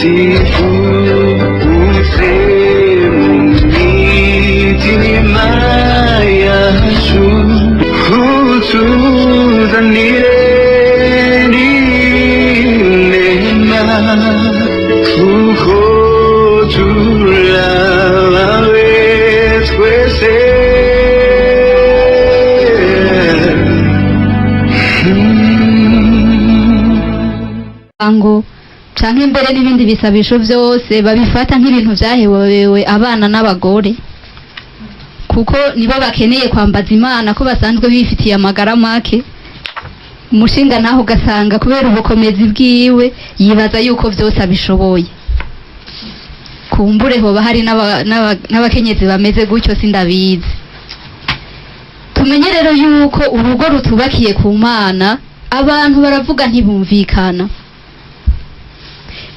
Mutagatifu uze mu mitima yacu, utuzanire inema, kuko turabawe twese. Ngo canke mbere n'ibindi bisabisho byose babifata nk'ibintu vyahewewe abana n'abagore, kuko nibo bakeneye kwambaza Imana, ko basanzwe bifitiye amagara make. Umushinga naho ugasanga kubera ubukomezi bwiwe yibaza yuko vyose abishoboye. Kumbure hoba hari n'abakenyezi bameze gutyo, sindabizi. Tumenye rero yuko urugo rutubakiye ku Mana, abantu baravuga ntibumvikana.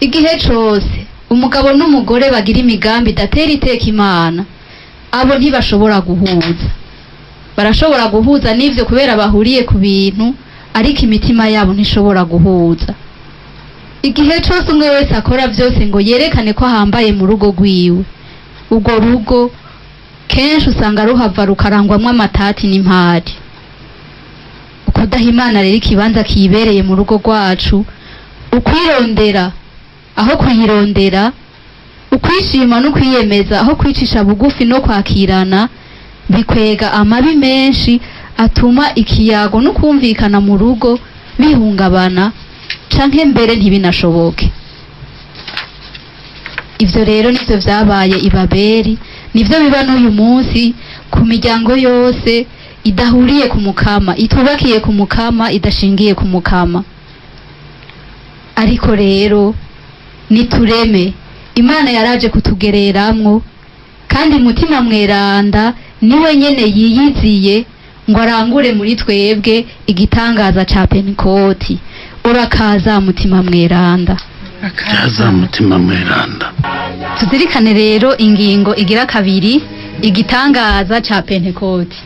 Igihe cose umugabo n'umugore bagira imigambi idatera iteka Imana, abo ntibashobora guhuza. Barashobora guhuza n'ivyo kubera bahuriye ku bintu, ariko imitima yabo ntishobora guhuza. Igihe cose umwe wese akora vyose ngo yerekane ko ahambaye mu rugo rwiwe, urwo rugo kenshi usanga ruhava rukarangwamwo amatati n'impari. Ukudaha Imana rero ikibanza kiyibereye mu rugo rwacu, ukwirondera aho kuyirondera, ukwishima no kwiyemeza aho kwicisha bugufi no kwakirana, bikwega amabi menshi atuma ikiyago no kumvikana mu rugo bihungabana canke mbere ntibinashoboke. Ivyo rero nivyo vyabaye i Babeli, nivyo biba n'uyu munsi ku miryango yose idahuriye ku Mukama, itubakiye ku Mukama, idashingiye ku Mukama. Ariko rero nitureme, Imana yaraje kutugereramwo, kandi Mutima Mweranda niwe nyene yiyiziye ngo arangure muri twebwe igitangaza ca Pentekoti. Urakaza, Mutima Mweranda. Kaza, Mutima Mweranda. Tuzirikane rero ingingo igira kabiri, igitangaza ca Pentekoti.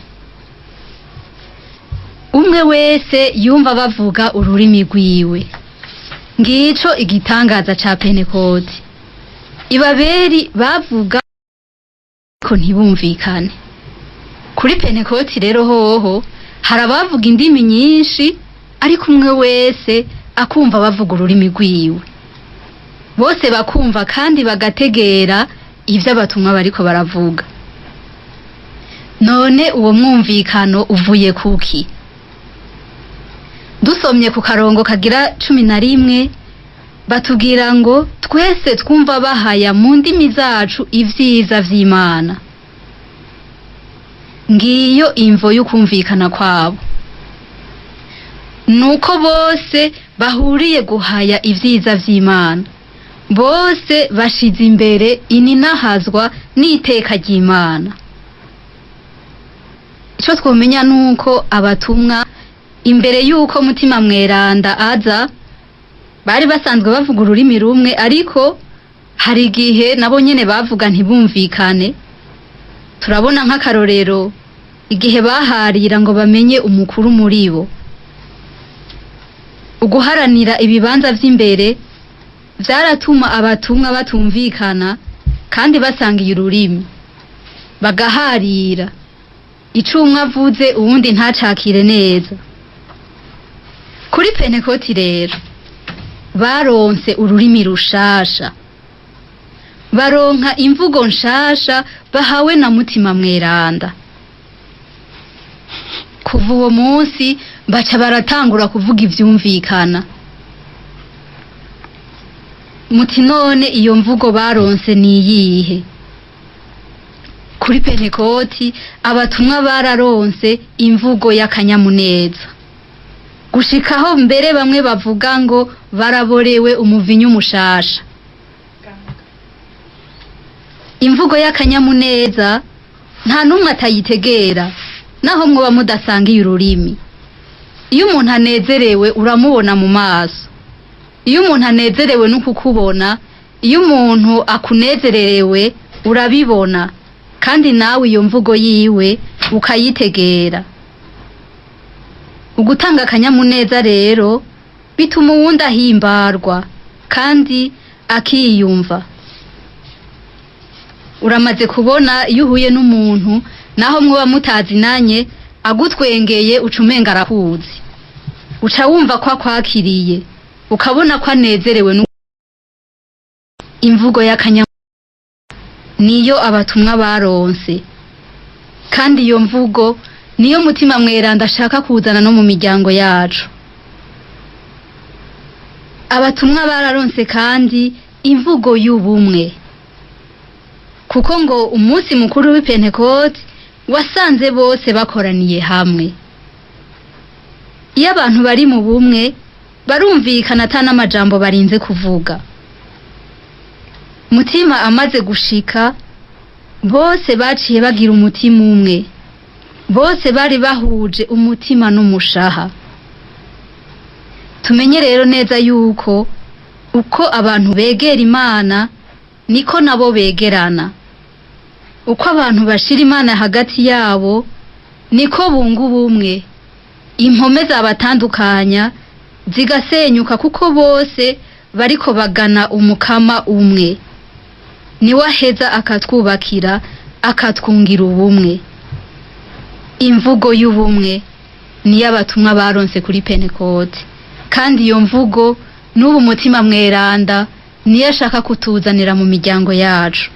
Umwe wese yumva bavuga ururimi rwiwe. Ngico igitangaza ca Pentekoti. Ibaberi bavuga ko ntibumvikane. Kuri Pentekoti rero hoho hari abavuga indimi nyinshi, ariko umwe wese akumva bavuga ururimi rwiwe. Bose bakumva kandi bagategera ivyo abatumwa bariko baravuga. None uwo mwumvikano uvuye kuki? Dusomye ku karongo kagira 11, batubwira ngo twese twumva bahaya mu ndimi zacu ivyiza vy'Imana. Ngiyo imvo y'ukumvikana kwabo, nuko bose bahuriye guhaya ivyiza vy'Imana, bose bashize imbere ininahazwa n'iteka ry'Imana. Ico twomenya nuko abatumwa, imbere yuko Mutima Mweranda aza, bari basanzwe bavuga ururimi rumwe, ariko hari igihe nabo nyene bavuga ntibumvikane. Turabona nk'akarorero igihe baharira ngo bamenye umukuru muri bo. Uguharanira ibibanza vy'imbere vyaratuma abatumwa batumvikana kandi basangiye ururimi, bagaharira, ico umwe avuze uwundi ntacakire neza. Kuri Pentekoti rero baronse ururimi rushasha, baronka imvugo nshasha bahawe na Mutima Mweranda. Kuva uwo munsi baca baratangura kuvuga ivyumvikana. Muti none iyo mvugo baronse niyihe? Kuri Pentekoti abatumwa bararonse imvugo y'akanyamuneza, gushikaho mbere bamwe bavuga ngo baraborewe umuvinyu mushasha. Imvugo y'akanyamuneza nta n'umwe atayitegera, naho mwoba mudasangiye ururimi. Iyo umuntu anezerewe uramubona mu maso. Iyo umuntu anezerewe no kukubona, iyo umuntu akunezererewe urabibona, kandi nawe iyo mvugo yiwe ukayitegera. Ugutanga akanyamuneza rero bituma uwundi ahimbarwa kandi Akiyumva. Uramaze kubona iyo uhuye n'umuntu, naho muba mutazinanye, agutwengeye uca umenga arakuzi, uca wumva ko akwakiriye, ukabona ko anezerewe. Imvugo y'akanya niyo abatumwa baronse, kandi iyo mvugo niyo Mutima Mweranda ashaka kuzana no mu miryango yacu. Abatumwa bararonse kandi imvugo y'ubumwe, kuko ngo umunsi mukuru w'Ipentekote wasanze bose bakoraniye hamwe. Iyo abantu bari mu bumwe barumvikana ata n'amajambo barinze kuvuga. Mutima amaze gushika, bose baciye bagira umutima umwe, bose bari bahuje umutima n'umushaha. Tumenye rero neza yuko uko abantu begera Imana niko nabo begerana, uko abantu bashira Imana hagati yabo niko bunga ubumwe, impome zabatandukanya zigasenyuka, kuko bose bariko bagana umukama umwe. Niwe aheza akatwubakira, akatwungira ubumwe. Imvugo y'ubumwe niyo abatumwa baronse kuri Pentekote, kandi iyo mvugo n'ubu Mutima Mweranda niyo ashaka kutuzanira mu miryango yacu.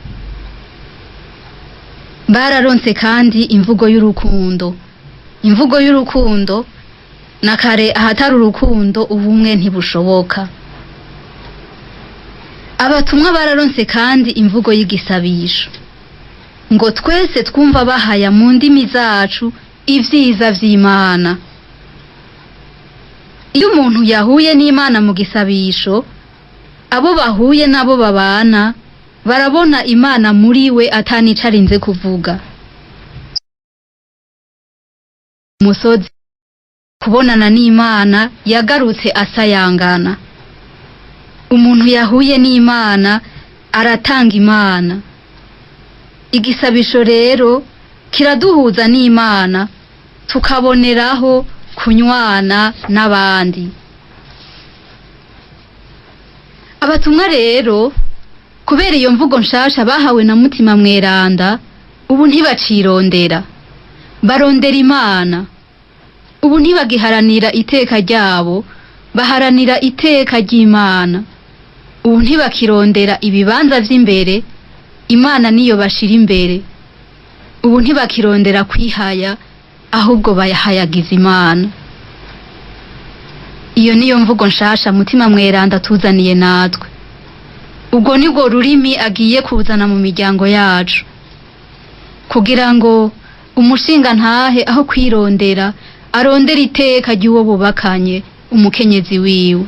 Bararonse kandi imvugo y'urukundo. Imvugo y'urukundo, na kare ahatari urukundo ubumwe ntibushoboka. Abatumwa bararonse kandi imvugo y'igisabisho, ngo twese twumva bahaya mu ndimi zacu ivyiza vy'Imana. Iyo umuntu yahuye n'Imana mu gisabisho, abo bahuye nabo babana barabona Imana muri we atanico arinze kuvuga. Umusozi kubonana n'Imana yagarutse asayangana. Umuntu yahuye n'Imana aratanga Imana. Igisabisho rero kiraduhuza n'Imana, tukaboneraho kunywana n'abandi. Abatumwa rero kubera iyo mvugo nshasha bahawe na Mutima Mweranda, ubu ntibacirondera, barondera Imana. Ubu ntibagiharanira iteka ryabo, baharanira iteka ry'Imana. Ubu ntibakirondera ibibanza vy'imbere, Imana niyo bashira imbere. Ubu ntibakirondera kwihaya, ahubwo bayahayagiza Imana. Iyo niyo mvugo nshasha Mutima Mweranda tuzaniye natwe. Ubwo nibwo rurimi agiye kuzana mu miryango yacu, kugira ngo umushinga ntahe aho kwirondera arondera iteka ry'uwo bubakanye, umukenyezi wiwe.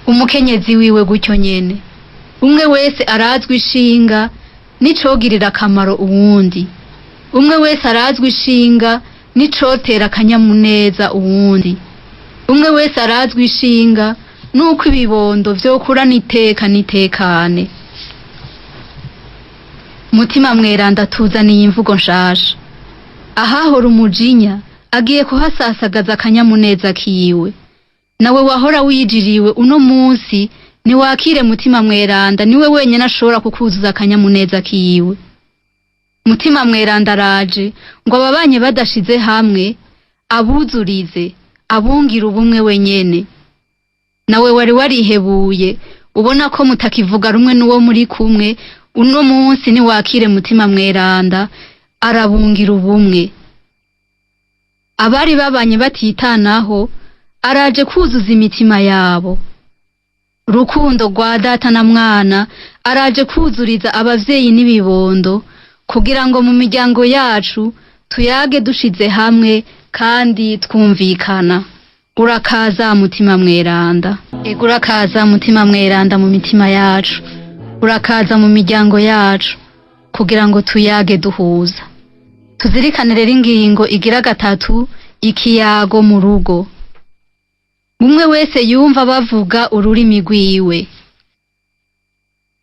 Umukenyezi wiwe gutyo nyene. Umwe wese arazwi ishinga n'icogirira akamaro uwundi. Umwe wese arazwi ishinga n'icotera akanyamuneza uwundi. Umwe wese arazwi ishinga nuko ibibondo vyokurana iteka n'itekane. Mutima Mweranda tuzaniye imvugo nshasha. Ahahora umujinya agiye kuhasasagaza akanyamuneza kiwe. Nawe wahora wijiriwe, uno munsi niwakire Mutima Mweranda, niwe wenyene ashobora kukuzuza akanyamuneza kiwe. Mutima Mweranda araje ngo ababanye badashize hamwe abuzurize, abungire ubumwe wenyene. Nawe wari warihebuye, ubona ko mutakivuga rumwe n'uwo muri kumwe, uno munsi niwakire Mutima Mweranda, arabungira ubumwe. Abari babanye batitanaho araje kuzuza imitima yabo. Rukundo rwa data na mwana araje kuzuriza abavyeyi n'ibibondo, kugira ngo mu miryango yacu tuyage dushize hamwe kandi twumvikana. Urakaza Mutima Mweranda. Ego, urakaza Mutima Mweranda mu mitima yacu, urakaza mu miryango yacu, kugira ngo tuyage duhuza. Tuzirikane rero ingingo igira gatatu, ikiyago mu rugo. Umwe wese yumva bavuga ururimi rwiwe.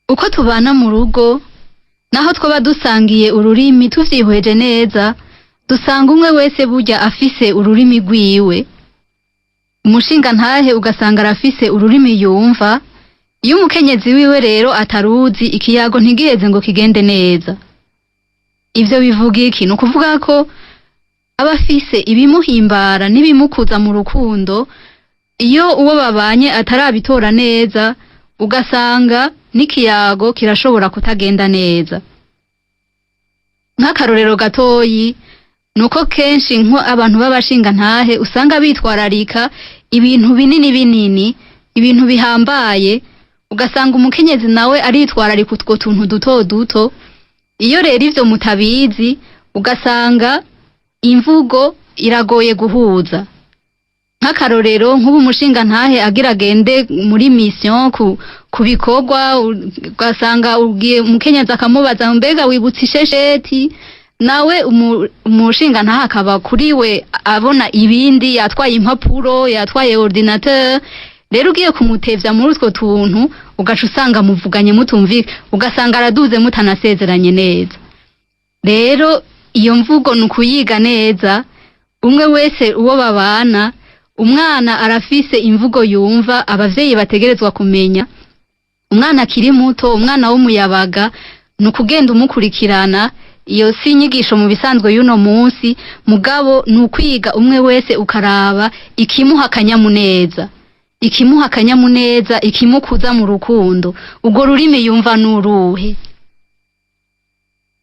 Uko tubana mu rugo, naho twaba dusangiye ururimi, tuvyihweje neza dusanga umwe wese burya afise ururimi rwiwe. Umushinga ntahe ugasanga arafise ururimi yumva, Iyo umukenyezi wiwe rero ataruzi, ikiyago ntigiheze ngo kigende neza. Ivyo bivuga iki? Ni ukuvuga ko aba afise ibimuhimbara n'ibimukuza mu rukundo. Iyo uwo babanye atarabitora neza, ugasanga n'ikiyago kirashobora kutagenda neza. Nk'akarorero gatoyi nuko kenshi nko abantu b'abashingantahe usanga bitwararika ibintu binini binini, ibintu bihambaye, ugasanga umukenyezi nawe aritwararika utwo tuntu duto duto. Iyo rero ivyo mutabizi, ugasanga imvugo iragoye guhuza. Nk'akarorero, nk'ubu umushingantahe agira agende muri mission ku bikorwa, ugasanga ubwiye umukenyezi akamubaza: "Mbega wibutse ishesheti?" Nawe umushingantahe akaba kuri we abona ibindi, yatwaye impapuro, yatwaye ordinateur. Rero ugiye kumutevya muri utwo tuntu, ugaca usanga muvuganye mutumvika, ugasanga araduze mutanasezeranye neza. Rero iyo mvugo ni ukuyiga neza, umwe wese uwo babana. Umwana arafise imvugo yumva, abavyeyi bategerezwa kumenya. Umwana akiri muto, umwana w'umuyabaga, ni ukugenda umukurikirana. Iyo si inyigisho mu bisanzwe y'uno munsi, mugabo ni ukwiga umwe wese ukaraba ikimuha akanyamuneza, ikimuha akanyamuneza, ikimukuza mu rukundo, urwo rurimi yumva n'uruhe.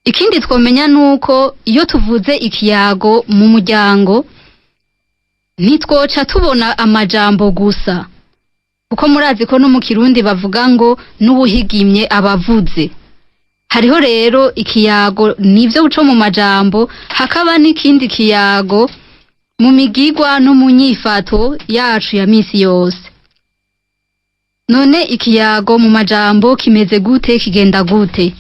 Ikindi twomenya nuko iyo tuvuze ikiyago mu muryango, ntitwoca tubona amajambo gusa, kuko murazi ko no mu Kirundi bavuga ngo n'ubuhigimye abavuze. Hariho rero ikiyago nivyo uco mu majambo, hakaba n'ikindi kiyago mu migigwa no mu nyifato yacu ya misi yose. None ikiyago mu majambo kimeze gute, kigenda gute?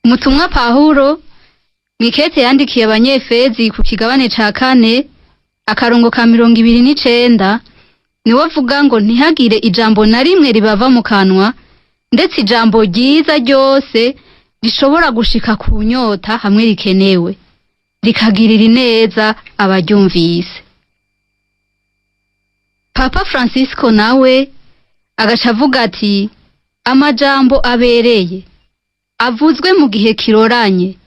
Umutumwa Pawulo mw'ikete yandikiye Abanyefezi ku kigabane ca 4 akarongo ka 29, niwe avuga ngo ntihagire ijambo na rimwe ribava mu kanwa, ndetse ijambo ryiza ryose rishobora gushika ku nyota hamwe rikenewe, rikagirira ineza abaryumvise. Papa Francisco nawe agaca avuga ati amajambo abereye avuzwe mu gihe kiroranye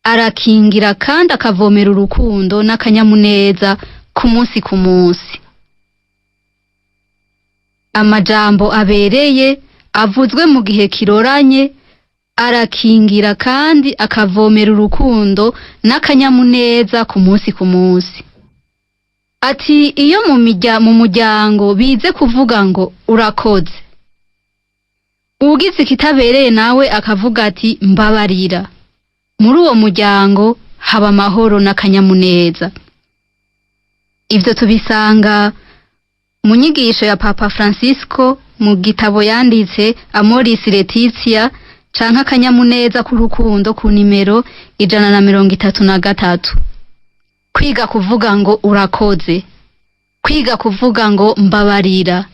arakingira kandi akavomera urukundo n'akanyamuneza ku munsi ku munsi. Amajambo abereye avuzwe mu gihe kiroranye arakingira kandi akavomera urukundo n'akanyamuneza ku munsi ku munsi. Ati iyo mu muryango bize kuvuga ngo urakoze, uwugize ikitabereye nawe akavuga ati mbabarira, muri uwo muryango haba amahoro n'akanyamuneza. Ivyo tubisanga mu nyigisho ya Papa Francisco mu gitabo yanditse Amoris Laetitia canke akanyamuneza k'urukundo, ku nimero 133. Kwiga kuvuga ngo urakoze, kwiga kuvuga ngo mbabarira.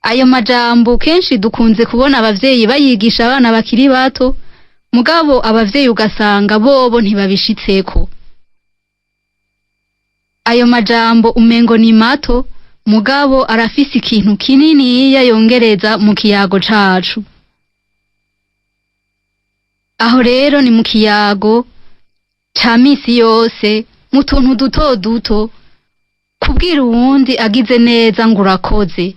Ayo majambo kenshi dukunze kubona abavyeyi bayigisha abana bakiri bato, mugabo abavyeyi ugasanga bobo ntibabishitseko. Ayo majambo umengo ni mato, mugabo arafise ikintu kininiya yongereza mu kiyago cacu. Aho rero ni mu kiyago ca misi yose, mu tuntu duto duto, kubwira uwundi agize neza ngo urakoze,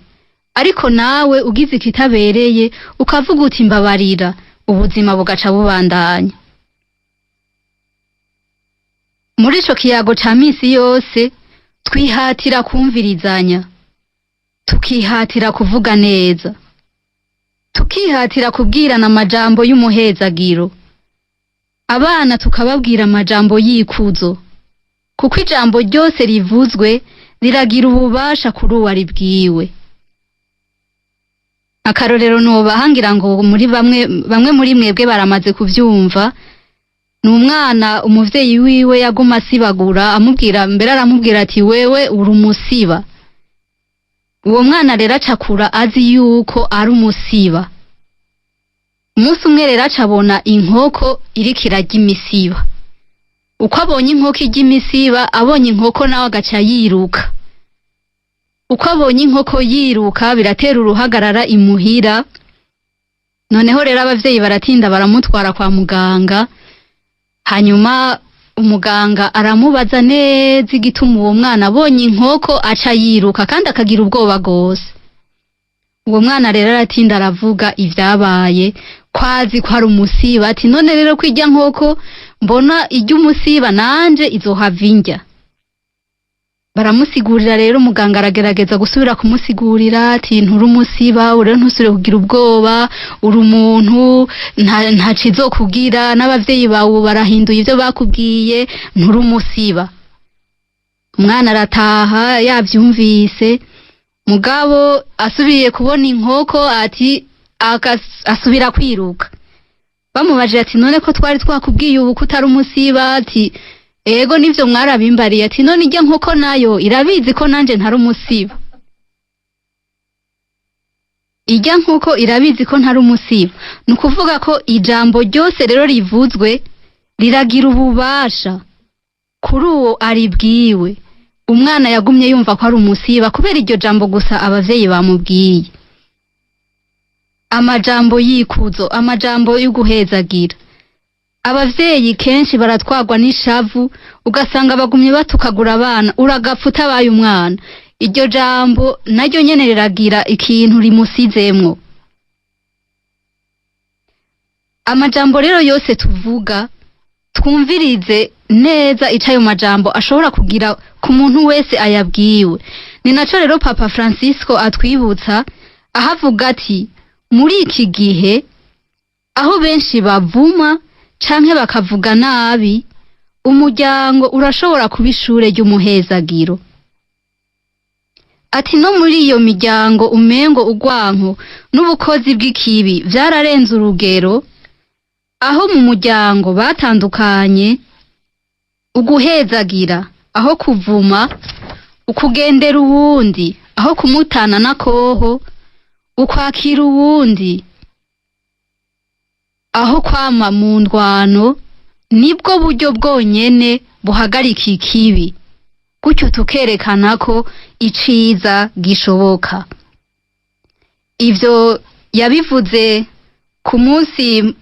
ariko nawe ugize ikitabereye ukavuga uti mbabarira, ubuzima bugaca bubandanya. Muri ico kiyago ca misi yose twihatira kumvirizanya, tukihatira kuvuga neza, tukihatira kubwirana amajambo y'umuhezagiro. Abana tukababwira amajambo y'ikuzo, kuko ijambo ryose rivuzwe riragira ububasha kuri uwo aribwiwe. Akarorero nobaha, ngira ngo muri bamwe bamwe muri mwebwe baramaze kuvyumva, ni umwana umuvyeyi wiwe yaguma asibagura, amubwira, mbere aramubwira ati wewe uri umusiba. Uwo mwana rero acakura azi yuko ari umusiba. Umunsi umwe rero acabona inkoko iriko irarya imisiba. Uko abonye inkoko irya imisiba, abonye inkoko nawe agaca yiruka. Uko abonye inkoko yiruka biratera uruhagarara imuhira. Noneho rero abavyeyi baratinda baramutwara kwa muganga, hanyuma umuganga aramubaza neza igituma uwo mwana abonye inkoko aca yiruka kandi akagira ubwoba gose. Uwo mwana rero aratinda aravuga ivyabaye, ko azi ko ari umusiba, ati none rero ko irya nkoko mbona irya umusiba nanje izohava indya. Baramusigurira rero, umuganga aragerageza gusubira kumusigurira ati nturi umusiba, rero ntusubire kugira ubwoba, uri umuntu, nta cizokugira, n'abavyeyi bawe ubu barahinduye ivyo bakubwiye, nturi umusiba. Umwana arataha yavyumvise, mugabo asubiye kubona inkoko ati asubira kwiruka. Bamubajije ati none ko twari twakubwiye ubu ko utari umusiba, ati ego nivyo mwarabimbariye, ati none irya nkoko nayo irabizi ko nanje ntari umusiba. Irya nkoko irabizi ko ntari umusiba. Ni ukuvuga ko ijambo ryose rero rivuzwe riragira ububasha kuri uwo aribwiwe. Umwana yagumye yumva ko ari umusiba kubera iryo jambo gusa abavyeyi bamubwiye. Amajambo y'ikuzo, amajambo y'uguhezagira. Abavyeyi kenshi baratwarwa n'ishavu, ugasanga bagumye batukagura abana, uragapfa utabaye umwana. Iryo jambo naryo nyene riragira ikintu rimusizemwo. Amajambo rero yose tuvuga, twumvirize neza ico ayo majambo ashobora kugira ku muntu wese ayabwiwe. Ni naco rero Papa Francisco atwibutsa, ahavuga ati muri iki gihe aho benshi bavuma canke bakavuga nabi, umuryango urashobora kuba ishure ry'umuhezagiro. Ati no muri iyo miryango umengo urwanko n'ubukozi bw'ikibi vyararenze urugero, aho mu muryango batandukanye, uguhezagira aho kuvuma, ukugendera uwundi aho kumutana n'akoho, ukwakira uwundi aho kwama mu ndwano, nibwo buryo bwonyene buhagarika ikibi, gutyo tukerekana ko iciza gishoboka. Ivyo yabivuze ku munsi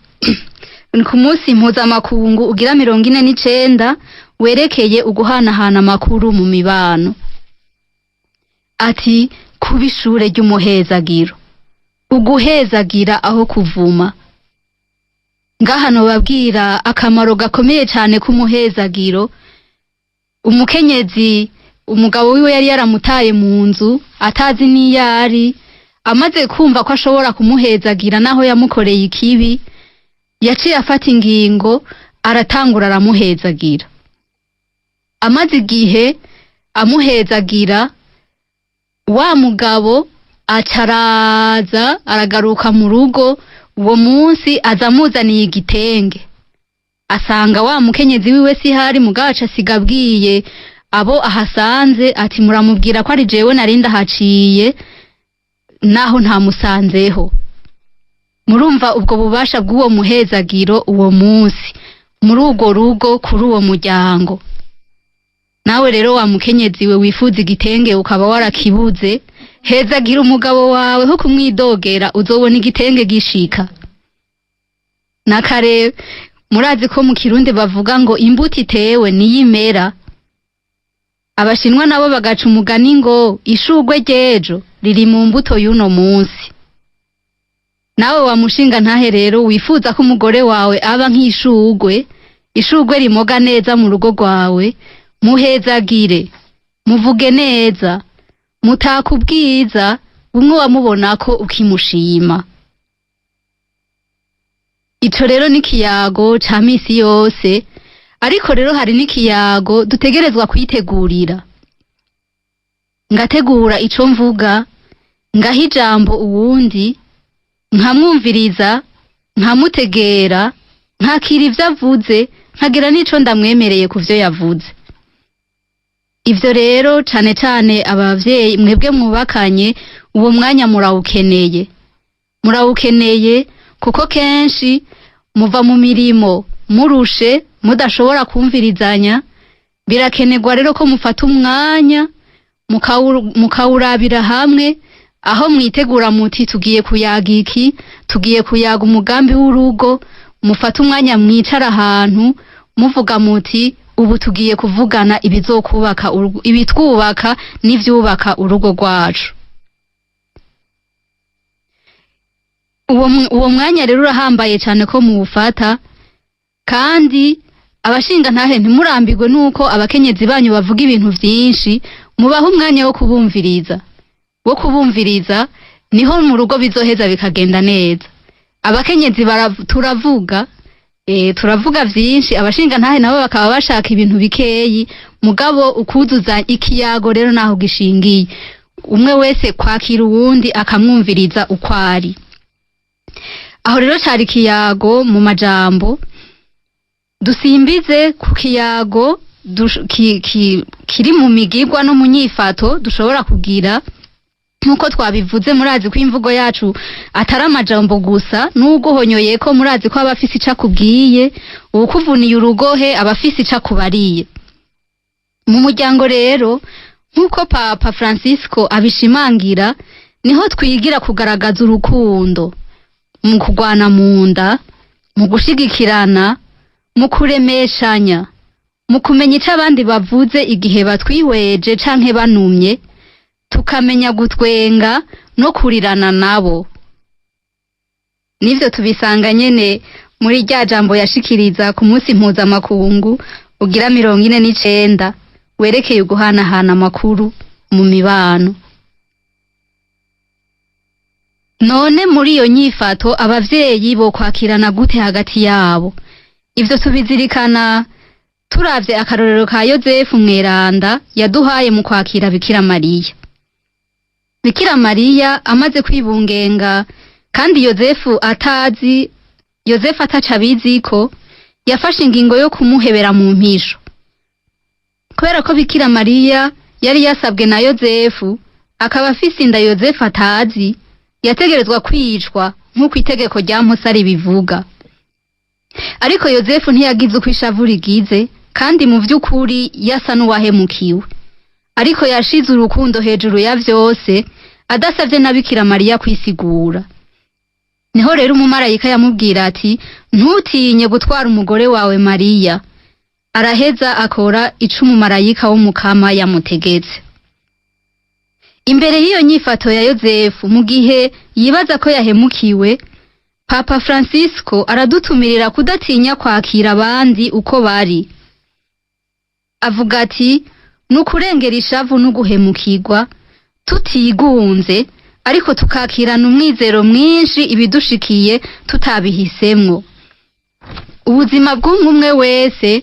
mpuzamakungu ugira 49 werekeye uguhanahana amakuru mu mibano. Ati kuba ishure ry'umuhezagiro, uguhezagira aho kuvuma. Ngaha nobabwira akamaro gakomeye cane k'umuhezagiro. Umukenyezi umugabo wiwe yari yaramutaye mu nzu atazi n'iyo ari, amaze kumva ko ashobora kumuhezagira naho yamukoreye ikibi, yaciye afata ingingo aratangura aramuhezagira. Amaze igihe amuhezagira, wa mugabo acaraza aragaruka mu rugo. Uwo munsi aza amuzaniye igitenge, asanga wa mukenyezi wiwe sihari, mugabo aca asiga abwiye abo ahasanze ati muramubwira ko ari jewe nari ndahaciye naho ntamusanzeho. Murumva ubwo bubasha bw'uwo muhezagiro uwo munsi muri urwo rugo kuri uwo muryango. Nawe rero wa mukenyezi we wifuza igitenge ukaba warakibuze, hezagira umugabo wawe ho kumwidogera, uzobona igitenge gishika. Nakare murazi ko mu Kirundi bavuga ngo imbuto itewe niyimera. Abashinwa nabo bagaca umugani ngo ishurwe ry'ejo riri mu mbuto y'uno munsi. Nawe wa mushinga ntahe rero wifuza ko umugore wawe aba nk'ishurwe, ishurwe rimoga neza mu rugo rwawe, muhezagire, muvuge neza, mutaka ubwiza bumwe wamubona ko ukimushima. Ico rero ni ikiyago ca misi yose, ariko rero hari n'ikiyago dutegerezwa kwitegurira. Ngategura ico mvuga, ngaha ijambo uwundi, nkamwumviriza, nkamutegera, nkakira ivyo avuze, nkagira n'ico ndamwemereye ku vyo yavuze. Ivyo rero cane cane abavyeyi mwebwe mwubakanye, uwo mwanya murawukeneye. Murawukeneye kuko kenshi muva mu mirimo murushe, mudashobora kumvirizanya. Birakenerwa rero ko mufata umwanya Mukawurabira hamwe aho mwitegura muti tugiye kuyaga iki, tugiye kuyaga umugambi w'urugo. Mufate umwanya mwicara ahantu muvuga muti ubu tugiye kuvugana ibizokubaka urugo, ibitwubaka n'ivyubaka urugo rwacu. Uwo mwanya rero urahambaye cyane ko muwufata, kandi abashinga ntahe ntimurambirwe nuko abakenyezi banyu bavuga ibintu vyinshi. Mubahe umwanya wo kubumviriza, wo kubumviriza niho mu rugo bizoheza bikagenda neza. Abakenyezi turavuga, turavuga vyinshi, abashinga ntahe nabo bakaba bashaka ibintu bikeyi, mugabo ukuzuza ikiyago rero naho gishingiye, umwe wese kwakira uwundi akamwumviriza uko ari. Aho rero cari ikiyago mu majambo. Dusimbize ku kiyago kiri mu migigwa no mu nyifato dushobora kugira. Nkuko twabivuze, murazi ko imvugo yacu atari amajambo gusa. N'uguhonyoye ko murazi ko aba afise ico akubwiye, uwukuvuniye urugohe aba afise ico akubariye. Mu muryango rero, nkuko Papa Francisco abishimangira, niho twigira kugaragaza urukundo mu kugwana mu nda, mu gushigikirana, mu kuremeshanya, mu kumenya ico abandi bavuze igihe batwihweje canke banumye, tukamenya gutwenga no kurirana nabo. Nivyo tubisanga nyene muri rya jambo yashikiriza ku munsi mpuzamakungu ugira 49 werekeye uguhanahana amakuru mu mibano. None muri iyo nyifato abavyeyi bo kwakirana gute hagati yabo? Ivyo tubizirikana turavye akarorero ka Yozefu mweranda yaduhaye mu kwakira Bikira Mariya. Bikira Mariya amaze kwibungenga kandi Yozefu atazi, Yozefu ataca abiziko, yafashe ingingo yo kumuhebera mu mpisho. Kubera ko Bikira Mariya yari yasabwe na Yozefu, akaba afise inda Yozefu atazi, yategerezwa kwicwa nk'uko itegeko rya Musa ribivuga. Ariko Yozefu ntiyagize uko ishavu rigize, kandi mu vy'ukuri yasa n'uwahemukiwe. Ariko yashize urukundo hejuru ya vyose, adasavye na Bikira Mariya kwisigura. Niho rero umumarayika yamubwira ati ntutinye gutwara umugore wawe Mariya. Araheza akora ico umumarayika w'umukama yamutegetse. Imbere y'iyo nyifato ya Yozefu, mu gihe yibaza ko yahemukiwe, Papa Francisco aradutumirira kudatinya kwakira abandi uko bari. Avuga ati nukurengera ishavu n'uguhemukirwa tutigunze, ariko tukakirana umwizero mwinshi ibidushikiye tutabihisemwo. Ubuzima bw'umwe wese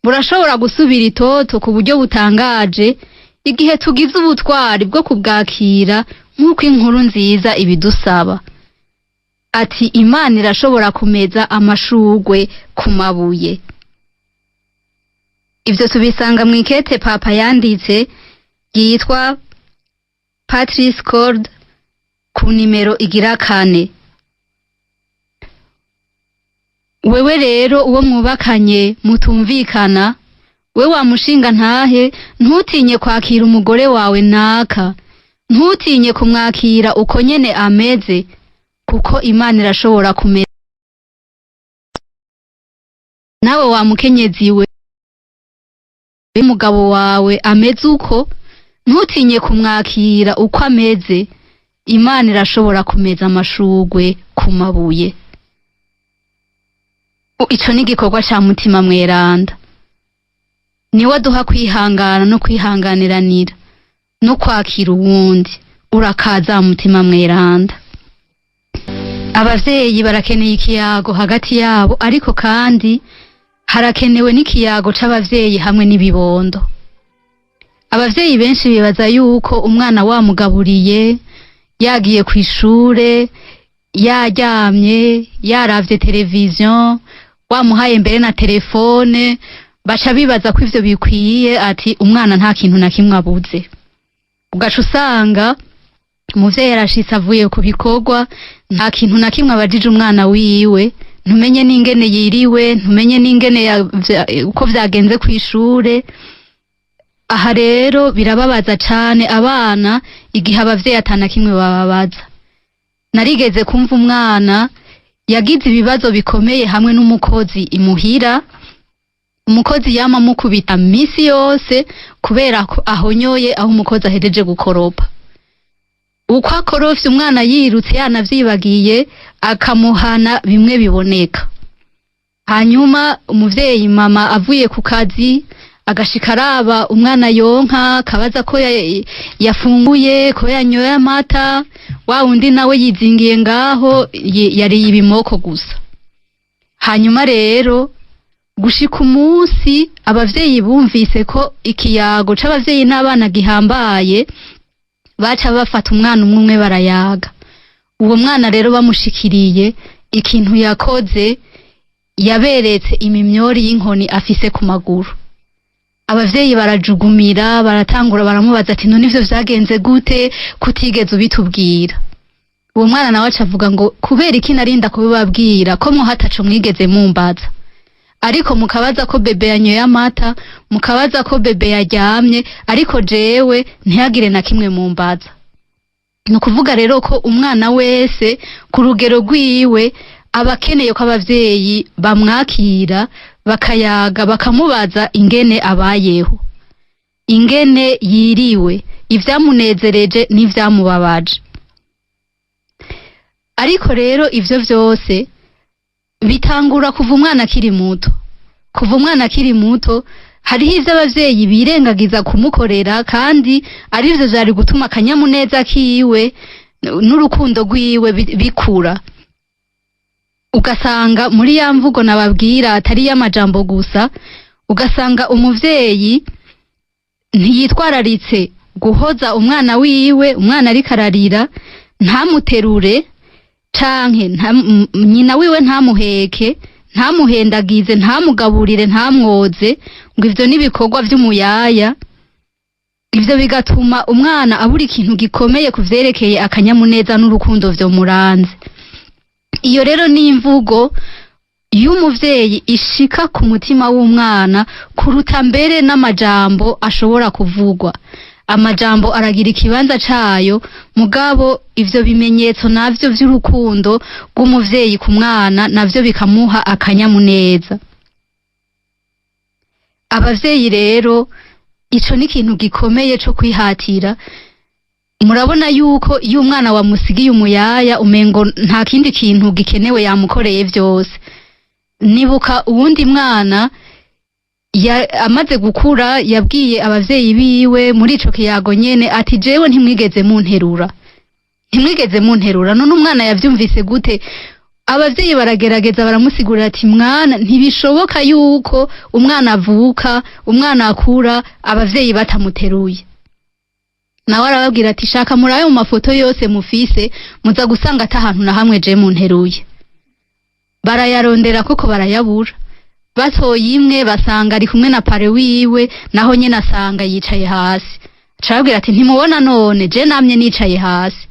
burashobora gusubira itoto ku buryo butangaje igihe tugize ubutwari bwo kubwakira nk'uko inkuru nziza ibidusaba. Ati Imana irashobora kumeza amashurwe ku mabuye. Ivyo tubisanga mw'ikete Papa yanditse yitwa Patris Corde ku nimero igira 4. Wewe rero uwo mwubakanye mutumvikana, we wamushinga ntahe, ntutinye kwakira umugore wawe naka, ntutinye kumwakira uko nyene ameze, kuko Imana irashobora kumeza. Nawe wa mukenyezi we, umugabo wawe ameze uko, ntutinye kumwakira uko ameze, Imana irashobora kumeza amashurwe ku mabuye. Ico ni igikorwa ca Mutima Mweranda. Niwe aduha kwihangana no kwihanganiranira no kwakira uwundi. Urakaza Mutima Mweranda. Abavyeyi barakeneye ikiyago hagati yabo, ariko kandi harakenewe n'ikiyago c'abavyeyi hamwe n'ibibondo. Abavyeyi benshi bibaza yuko umwana wamugaburiye, yagiye kw'ishure, yaryamye, yaravye televiziyo, wamuhaye mbere na telefone, baca bibaza ko ivyo bikwiye, ati umwana nta kintu na kimwe abuze. Ugaca usanga umuvyeyi arashitse avuye ku bikorwa, nta kintu na kimwe abajije umwana wiwe, ntumenye n'ingene yiriwe, ntumenye n'ingene uko vyagenze kw'ishure. Aha rero birababaza cane abana igihe abavyeyi atana kimwe bababaza. Narigeze kumva umwana yagize ibibazo bikomeye hamwe n'umukozi imuhira. Umukozi yama amukubita misi yose kubera ko ahonyoye aho umukozi ahejeje gukoropa. Uko akorofye umwana yirutse yanavyibagiye, akamuhana bimwe biboneka. Hanyuma umuvyeyi mama avuye ku kazi agashika araba umwana yonka, akabaza ko yafunguye, ko yanyoye amata. Wa wundi nawe yizingiye ngaho, yariye ibimoko gusa. Hanyuma rero gushika umunsi abavyeyi bumvise ko ikiyago c'abavyeyi n'abana gihambaye, baca bafata umwana umwe umwe barayaga. Uwo mwana rero bamushikiriye, ikintu yakoze, yaberetse imimyori y'inkoni afise ku maguru. Abavyeyi barajugumira, baratangura baramubaza ati: "None ivyo vyagenze gute kutigeze ubitubwira?" Uwo mwana nawe aca avuga ngo: "Kubera iki narinda kubibabwira ko mwo hataco mwigeze mumbaza, ariko mukabaza ko bébé yanyoye amata, mukabaza ko bébé yaryamye, ariko jewe ntihagire na kimwe mumbaza?" Ni ukuvuga rero ko umwana wese ku rugero rwiwe aba akeneye ko abavyeyi bamwakira, bakayaga, bakamubaza ingene abayeho, ingene yiriwe, ivyamunezereje n'ivyamubabaje. Ariko rero ivyo vyose bitangura kuva umwana akiri muto. Kuva umwana akiri muto hariho ivyo abavyeyi birengagiza kumukorera, kandi arivyo vyari gutuma akanyamuneza kiwe n'urukundo rwiwe bikura. Ugasanga muri ya mvugo nababwira atari y'amajambo gusa, ugasanga umuvyeyi ntiyitwararitse guhoza umwana wiwe. Umwana ariko ararira ntamuterure, canke nyina wiwe ntamuheke, ntamuhendagize, ntamugaburire, ntamwoze, ngo ivyo n'ibikorwa vy'umuyaya. Ivyo bigatuma umwana abura ikintu gikomeye ku vyerekeye akanyamuneza n'urukundo vyomuranze. Iyo rero ni imvugo y'umuvyeyi ishika ku mutima w'umwana kuruta mbere n'amajambo ashobora kuvugwa. Amajambo aragira ikibanza cayo, mugabo ivyo bimenyetso navyo vy'urukundo rw'umuvyeyi ku mwana navyo bikamuha akanyamuneza. Abavyeyi rero, ico ni ikintu gikomeye co kwihatira. Murabona yuko iyo umwana wamusigiye umuyaya, umengo nta kindi kintu gikenewe, yamukoreye vyose. Nibuka uwundi mwana amaze gukura yabwiye abavyeyi biwe muri ico kiyago nyene ati: "Jewe ntimwigeze munterura, ntimwigeze munterura." None umwana yavyumvise gute? Abavyeyi baragerageza baramusigurira ati: "Mwana, ntibishoboka yuko umwana avuka, umwana akura abavyeyi batamuteruye." Nawe arababwira ati: "Shaka murabe mu mafoto yose mufise, muza gusanga ata hantu na hamwe je munteruye." Barayarondera koko barayabura. Batoye imwe basanga ari kumwe na parrain wiwe, naho nyene asanga yicaye hasi. Aca arababwira ati: "Ntimubona none je namye nicaye hasi?"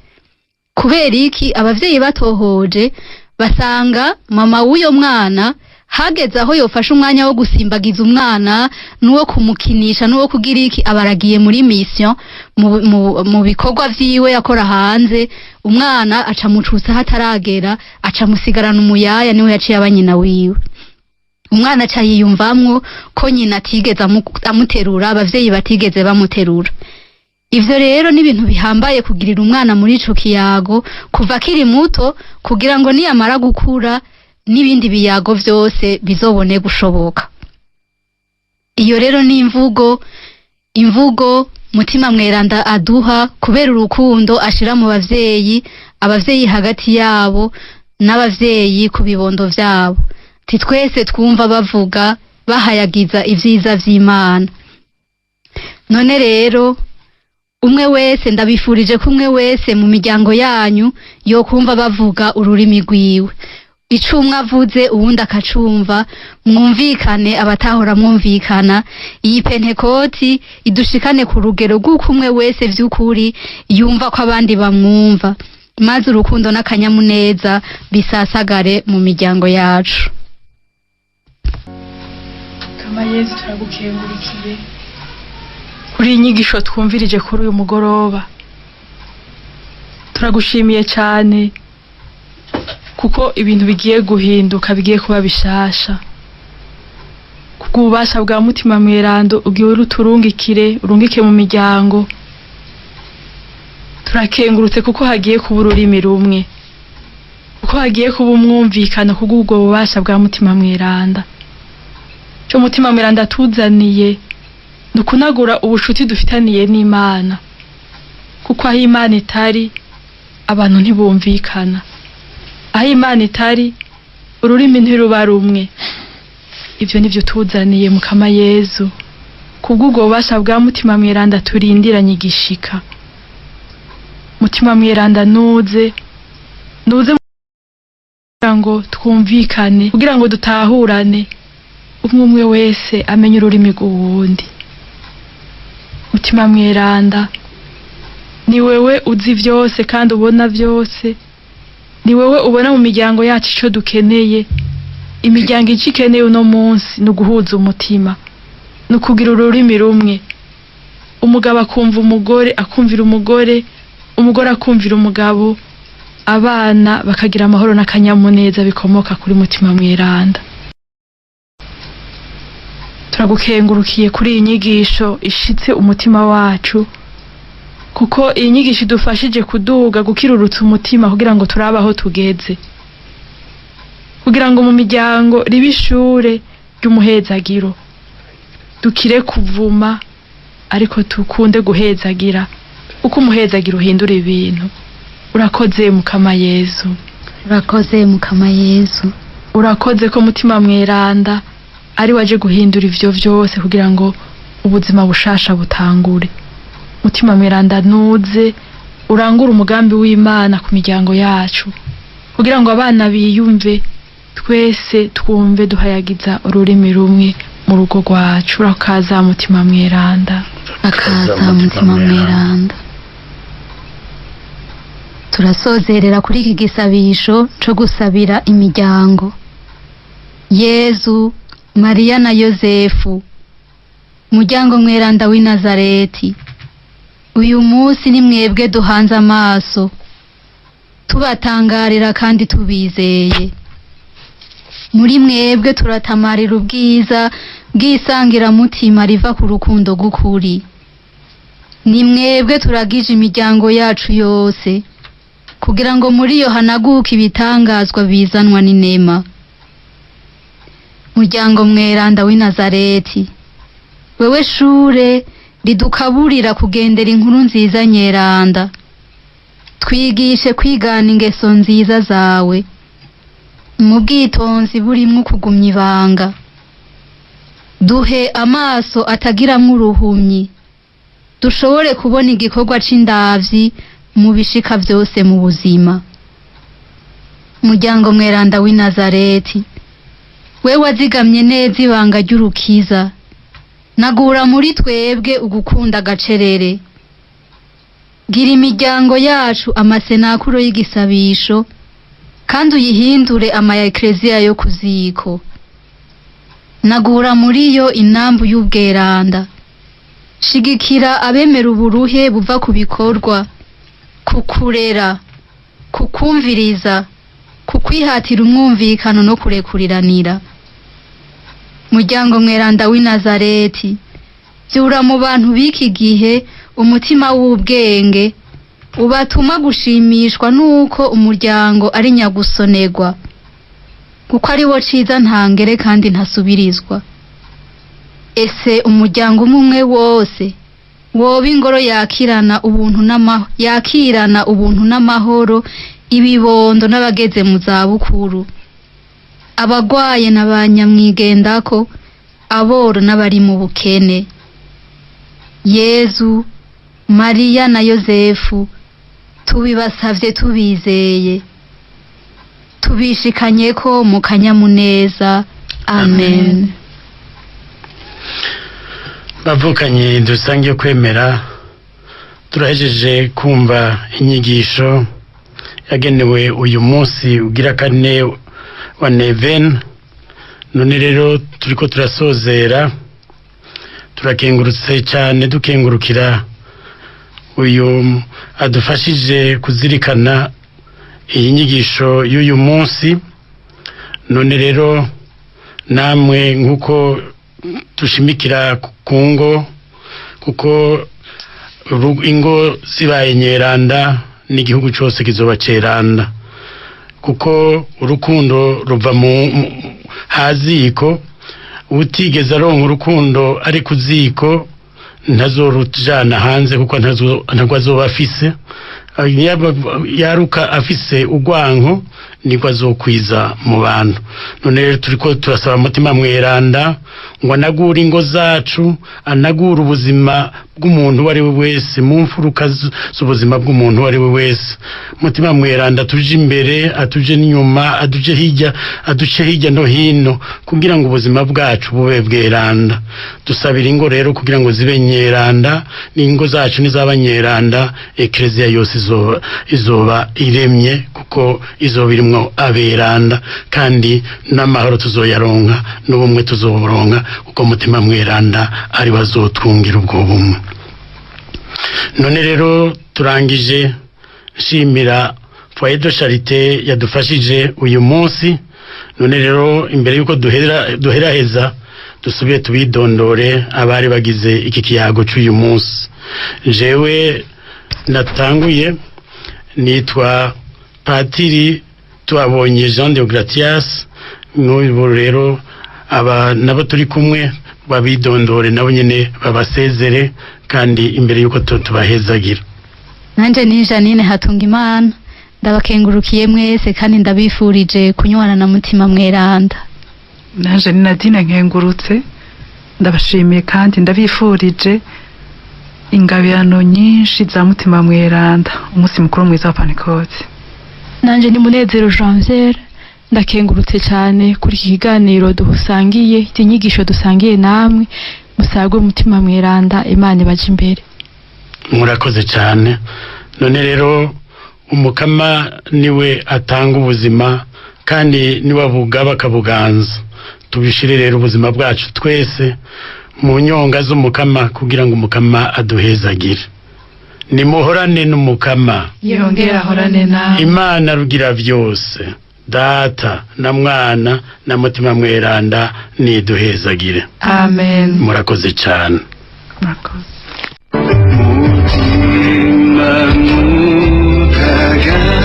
Kubera iki? Abavyeyi batohoje basanga mama w'uyo mwana hageze aho yofasha umwanya wo gusimbagiza umwana n'uwo kumukinisha n'uwo kugira iki, abaragiye muri mission mu bikorwa vyiwe yakora hanze. Umwana aca mucutsa hataragera, aca musigarana umuyaya, niwe yaciye aba nyina wiwe. Umwana aca yiyumvamwo ko nyina atigeze amuterura, abavyeyi batigeze bamuterura. Ivyo rero ni ibintu bihambaye kugirira umwana muri ico kiyago kuva akiri muto, kugira ngo niyamara gukura n'ibindi biyago vyose bizobone gushoboka. Iyo rero ni imvugo Mutima Mweranda aduha kubera urukundo ashira mu bavyeyi, abavyeyi hagati yabo n'abavyeyi ku bibondo vyabo. Ti twese twumva bavuga bahayagiza ivyiza vy'Imana. None rero umwe wese, ndabifurije ko umwe wese mu miryango yanyu yokumva bavuga ururimi rwiwe, ico umwe avuze uwundi akacumva, mwumvikane abatahora mwumvikana. Iyi Pentekoti idushikane ku rugero rw'uko umwe wese vy'ukuri yumva ko abandi bamwumva, maze urukundo n'akanyamuneza bisasagare mu miryango yacu. Kama Yezu, turagukengurukiye. Kuri iyi nyigisho twumvirije kuri uyu mugoroba, turagushimiye cyane kuko ibintu bigiye guhinduka, bigiye kuba bishasha kubw'ububasha bwa Mutima Mweranda ugiye uruturungikire, urungike mu miryango. Turakengurutse kuko hagiye kuba ururimi rumwe, kuko hagiye kuba umwumvikano kubw'ubwo bubasha bwa Mutima Mweranda. Cyo Mutima Mweranda atuzaniye ni ukunagura ubucuti dufitaniye n'Imana, kuko aho Imana itari abantu ntibumvikana, aho Imana itari ururimi ntiruba rumwe. Ivyo nivyo tuzaniye Mukama Yezu, kubw'ubwo bubasha bwa Mutima Mweranda turindiranye igishika. Mutima Mweranda nuze, nuze kugira ngo twumvikane, kugira ngo dutahurane, umwe umwe wese amenye ururimi rw'uwundi. Mutima Mweranda, ni wewe uzi vyose kandi ubona vyose, ni wewe ubona mu miryango yacu ico dukeneye. Imiryango ico ikeneye uno munsi ni uguhuza umutima, ni ukugira ururimi rumwe. Umugabo akumva umugore, akumvira umugore, umugore akumvira umugabo, abana bakagira amahoro n'akanyamuneza bikomoka kuri Mutima Mweranda. Turagukengurukiye kuri iyi nyigisho ishitse umutima wacu, kuko iyi nyigisho idufashije kuduga, gukirurutsa umutima kugira ngo turabe aho tugeze, kugira ngo mu miryango ribe ishure ry'umuhezagiro, dukire kuvuma ariko tukunde guhezagira, kuko umuhezagiro uhindura ibintu. Urakoze Mukama Yezu. Urakoze Mukama Yezu. Urakoze ko Mutima Mweranda ari waje guhindura ivyo vyose kugira ngo ubuzima bushasha butangure. Mutima Mweranda nuze urangure umugambi w'Imana ku miryango yacu, kugira ngo abana biyumve, twese twumve duhayagiza ururimi rumwe mu rugo rwacu. Urakaza Mutima Mweranda. Akaza Mutima Mweranda. Turasozerera kuri iki gisabisho co gusabira imiryango. Yezu, Mariya na Yozefu, muryango mweranda w'i Nazareti, uyu munsi ni mwebwe duhanze amaso, tubatangarira kandi tubizeye. Muri mwebwe turatamarira ubwiza bw'isangiramutima riva ku rukundo rw'ukuri. Ni mwebwe turagije imiryango yacu yose, kugira ngo muri yo hanaguke ibitangazwa bizanwa n'inema. Muryango mweranda w'i Nazareti, wewe shure ridukaburira kugendera inkuru nziza nyeranda, twigishe kwigana ingeso nziza zawe mu bwitonzi burimwo kugumya ibanga. Duhe amaso atagiramwo uruhumyi, dushobore kubona igikorwa c'indavyi mu bishika vyose mu buzima. Muryango mweranda w'i Nazareti, we wazigamye neza ibanga ry'urukiza, nagura muri twebwe ugukunda agacerere. Gira imiryango yacu amasenakuro y'igisabisho, kandi uyihindure ama ekleziya yo kuziko. Nagura muri yo inambu y'ubweranda. Shigikira abemera uburuhe buva ku bikorwa, kukurera, kukumviriza, kukwihatira umwumvikano no kurekuriranira. Muryango mweranda w'i Nazareti, vyura mu bantu b'iki gihe umutima w'ubwenge ubatuma gushimishwa nuko umuryango ari nyagusonerwa, kuko ari wo ciza ntangere kandi ntasubirizwa. Ese umuryango umwe umwe wose woba ingoro yakirana ubuntu n'amahoro, yakirana ubuntu n'amahoro, ibibondo n'abageze mu zabukuru, abagwaye na ba nyamwigendako, aboro n'abari mu bukene. Yezu, Mariya na Yozefu, tubibasavye tubizeye, tubishikanyeko mu kanyamuneza. Amen. Bavukanye dusangiye kwemera, turahejeje kumva inyigisho yagenewe uyu munsi ugira kane wa neven. None rero turiko turasozera, Turakengurutse cyane, dukengurukira uyu adufashije kuzirikana iyi nyigisho y'uyu munsi. None rero namwe, nk'uko dushimikira ku ngo, kuko ingo zibaye nyeranda n'igihugu cyose kizoba ceranda, kuko urukundo ruva mu haziko. Utigeze aronka urukundo ari ku ziko ntazorujana hanze, kuko ntabwo azoba afise. Yaruka afise urwanko niko azokwiza mu bantu. None rero turiko turasaba Mutima Mweranda ngo anagure ingo zacu, anagure ubuzima bw'umuntu uwo ari we wese, mu mfuruka z'ubuzima bw'umuntu uwo ari we wese. Mutima Mweranda atuje imbere, atuje n'inyuma, atuje hirya, aduce hirya no hino, kugira ngo ubuzima bwacu bube bweranda. Dusabira ingo rero kugira ngo zibe nyeranda. N'ingo zacu nizaba nyeranda, ekleziya yose izoba iremye, kuko izoba irimwo aberanda, kandi n'amahoro tuzoyaronka, n'ubumwe tuzoburonka, kuko Mutima Mweranda ari we azotwungira ubwo bumwe. None rero turangije nshimira Foyer de Charité yadufashije uyu munsi. None rero imbere yuko duheraheza, dusubire tubidondore abari bagize iki kiyago cy'uyu munsi. Jewe natanguye nitwa Patiri Tuabonye Jean de Gratias. N'ubu rero aba nabo turi kumwe babidondore, nabo nyene babasezere, kandi imbere yuko tubahezagira. Nanje ni Janine Hatungimana. Ndabakengurukiye mwese kandi ndabifurije kunywana na Mutima Mweranda. Nanje ni Nadine Nkengurutse. Ndabashimiye kandi ndabifurije ingabirano nyinshi za Mutima Mweranda. Umunsi mukuru mwiza wa Pantekote. Nanje ni Munezero Janvier. Ndakengurutse cyane kuri iki kiganiro dusangiye, iki nyigisho dusangiye namwe. Musagwe Mutima Mweranda, Imana ibaje imbere. Murakoze cyane. None rero Umukama niwe atanga ubuzima kandi niwe abugaba akabuganza. Tubishire rero ubuzima bwacu twese mu nyonga z'Umukama kugira ngo Umukama aduhezagire. Nimuhorane n'Umukama. Yongera ahorane nawe. Imana Rugira byose, Data na Mwana na Mutima Mweranda, niduhezagire. Amen. Murakoze cyane. Murakoze. Mutima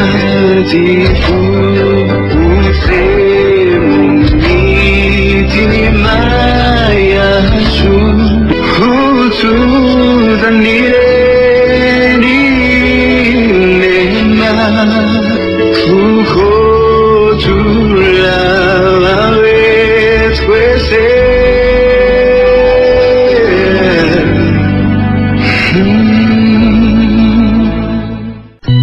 Mutagatifu, uze mu mitima yacu, utuzanire n'inema, kuko turabawe.